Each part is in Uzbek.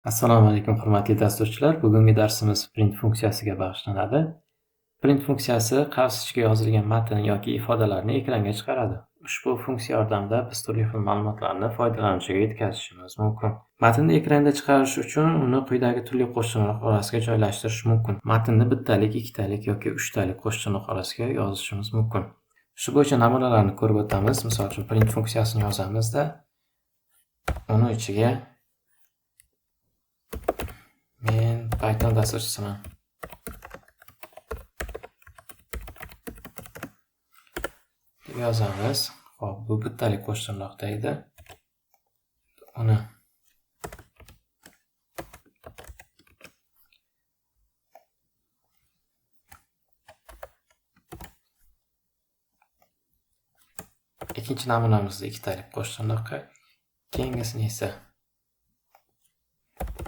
Assalomu alaykum, hurmatli dasturchilar. Bugungi darsimiz print funksiyasiga bag'ishlanadi. Print funksiyasi qavs ichiga yozilgan matn yoki ifodalarni ekranga chiqaradi. Ushbu funksiya yordamida biz turli xil ma'lumotlarni foydalanuvchiga yetkazishimiz mumkin. Matnni ekranda chiqarish uchun uni quyidagi turli qo'shtirnoq orasiga joylashtirish mumkin. Matnni bittalik, ikkitalik yoki uchtalik qo'shtirnoq orasiga yozishimiz mumkin. Shu bo'yicha namunalarni ko'rib o'tamiz. Misol uchun print funksiyasini yozamizda, uni ichiga men Python dasturchisiman deb yozamiz. Xo'p, bu bittalik qo'shtirnoqda edi. Uni ikkinchi namunamizda ikkitalik qo'shtirnoqqa, keyingisini esa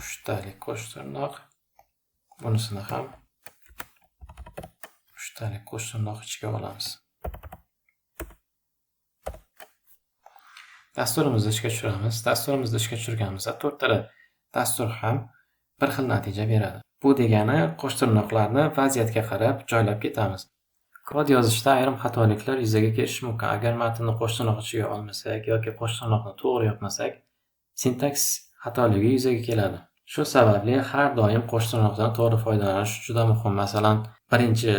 uchtalik qo'shtirnoq, bunisini ham uchtalik qo'shtirnoq ichiga olamiz. Dasturimizni ishga tushiramiz. Dasturimizni ishga tushirganimizda to'rttala dastur ham bir xil natija beradi. Bu degani qo'shtirnoqlarni vaziyatga qarab joylab ketamiz. Kod yozishda ayrim xatoliklar yuzaga kelishi mumkin. Agar matnni qo'shtirnoq ichiga olmasak yoki qo'shtirnoqni to'g'ri yopmasak, sintaks xatoligi yuzaga keladi. Shu sababli har doim qo'shtirnoqdan to'g'ri foydalanish juda muhim. Masalan, birinchi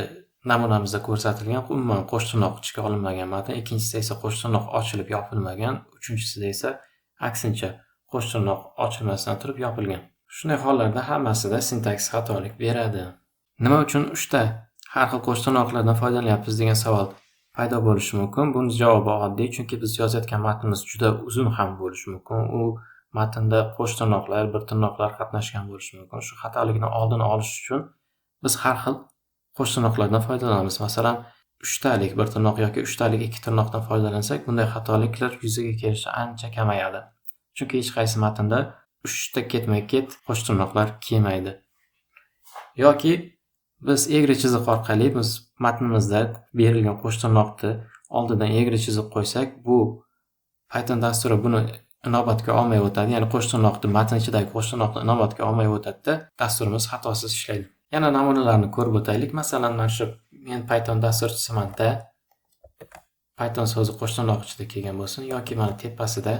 namunamizda ko'rsatilgan umuman qo'shtirnoq ichiga olinmagan matn, ikkinchisida esa qo'shtirnoq ochilib yopilmagan, uchinchisida esa aksincha qo'shtirnoq ochilmasdan turib yopilgan. Shunday hollarda hammasida sintaks xatolik beradi. Nima uchun uchta har xil qo'shtirnoqlardan foydalanyapmiz degan savol paydo bo'lishi mumkin. Buning javobi oddiy, chunki biz yozayotgan matnimiz juda uzun ham bo'lishi mumkin. U matnda qo'shtirnoqlar, bir tirnoqlar qatnashgan bo'lishi mumkin. Shu xatolikni oldini olish uchun biz har xil qo'shtirnoqlardan foydalanamiz. Masalan, uchtalik bir tirnoq yoki uchtalik ikki tirnoqdan foydalansak, bunday xatoliklar yuzaga kelishi ancha kamayadi. Chunki hech qaysi matnda uchta ketma-ket qo'shtirnoqlar kelmaydi. Yoki biz egri chiziq orqali biz matnimizda berilgan qo'shtirnoqni oldidan egri chiziq qo'ysak, bu Python dasturi buni inobatga olmay o'tadi. Ya'ni qo'shtirnoqni, matn ichidagi qo'shtirnoqni inobatga olmay o'tadi-da, dasturimiz xatosiz ishlaydi. Yana namunalarni ko'rib o'taylik. Masalan, mana shu men Python dasturchisiman-da, Python so'zi qo'shtirnoq ichida kelgan bo'lsin yoki mana tepasida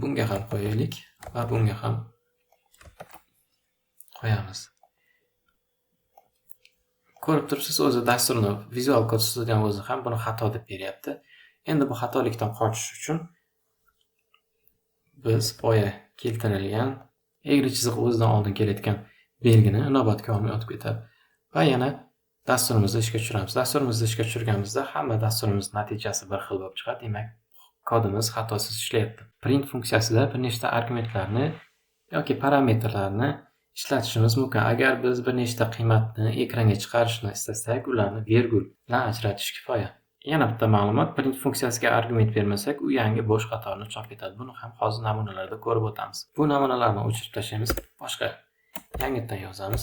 bunga ham qo'yaylik va bunga ham qo'yamiz. Ko'rib turibsiz, o'zi dasturni Visual Code Studio o'zi ham buni xato deb beryapti. Endi bu xatolikdan qochish uchun biz boya keltirilgan egri chiziq o'zidan oldin kelayotgan belgini inobatga olmay o'tib ketadi. Va yana dasturimizni ishga tushiramiz. Dasturimizni ishga tushirganimizda hamma dasturimiz natijasi bir xil bo'lib chiqadi. Demak, kodimiz xatosiz ishlayapti. Print funksiyasida bir nechta argumentlarni yoki parametrlarni ishlatishimiz mumkin. Agar biz bir nechta qiymatni ekranga chiqarishni istasak, ularni vergul bilan ajratish kifoya. Yana bitta ma'lumot, print funksiyasiga argument bermasak, u yangi bo'sh qatorni chop etadi. Buni ham hozir namunalarda ko'rib o'tamiz. Bu namunalarni o'chirib tashlaymiz, boshqa yangidan yozamiz.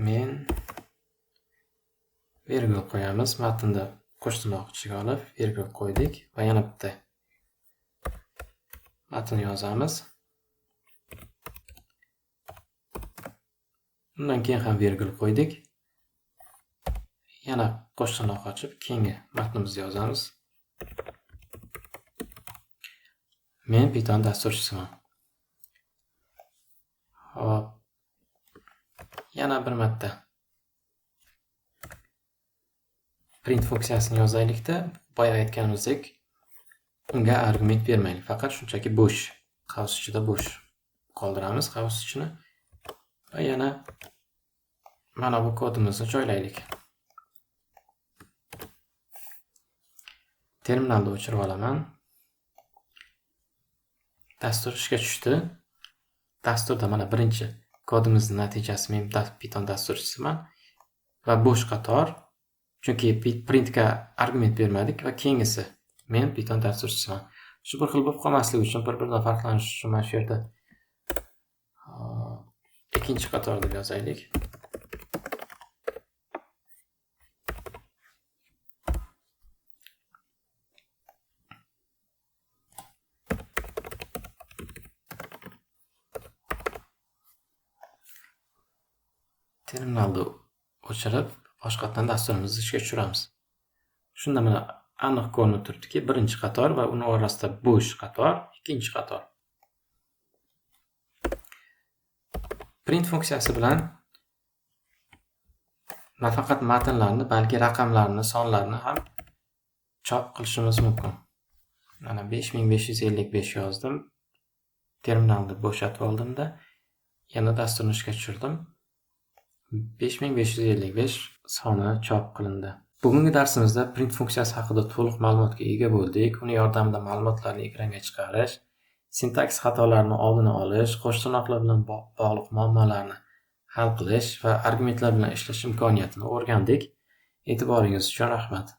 Men vergul qo'yamiz, matnda qo'shtirnoq ichiga olib vergul qo'ydik va yana bitta matn yozamiz. Undan keyin ham vergul qo'ydik. Yana qo'shtirnoq ochib keyingi matnimizni yozamiz. Men Python dasturchisiman. Xo'p. Yana bir marta print funksiyasini yozaylikda, boya aytganimizdek unga argument bermaylik. Faqat shunchaki bo'sh, qavs ichida bo'sh qoldiramiz qavs ichini va yana mana bu kodimizni joylaylik. Terminalni o'chirib olaman. Dastur ishga tushdi. Dasturda mana birinchi kodimizning natijasi men Python dasturchisiman va bo'sh qator, chunki printga argument bermadik va keyingisi men Python dasturchisiman. Shu bir xil bo'lib qolmasligi uchun, bir-biridan farqlanish uchun mana shu yerda ikkinchi qator deb yozaylik. Terminalni o'chirib, boshqatdan dasturimizni ishga tushiramiz. Shunda mana aniq ko'rinib turibdiki, birinchi qator va uni orasida bo'sh qator, ikkinchi qator. Print funksiyasi bilan nafaqat matnlarni, balki raqamlarni, sonlarni ham chop qilishimiz mumkin. Mana 5555 yozdim. Terminalni bo'shatib oldimda, yana dasturni ishga tushirdim. 5555 soni chop qilindi. Bugungi darsimizda print funksiyasi haqida to'liq ma'lumotga ega bo'ldik. Uni yordamida ma'lumotlarni ekranga chiqarish, sintaks xatolarini oldini olish, qo'shtirnoqlar bilan bog'liq muammolarni hal qilish va argumentlar bilan ishlash imkoniyatini o'rgandik. E'tiboringiz uchun rahmat.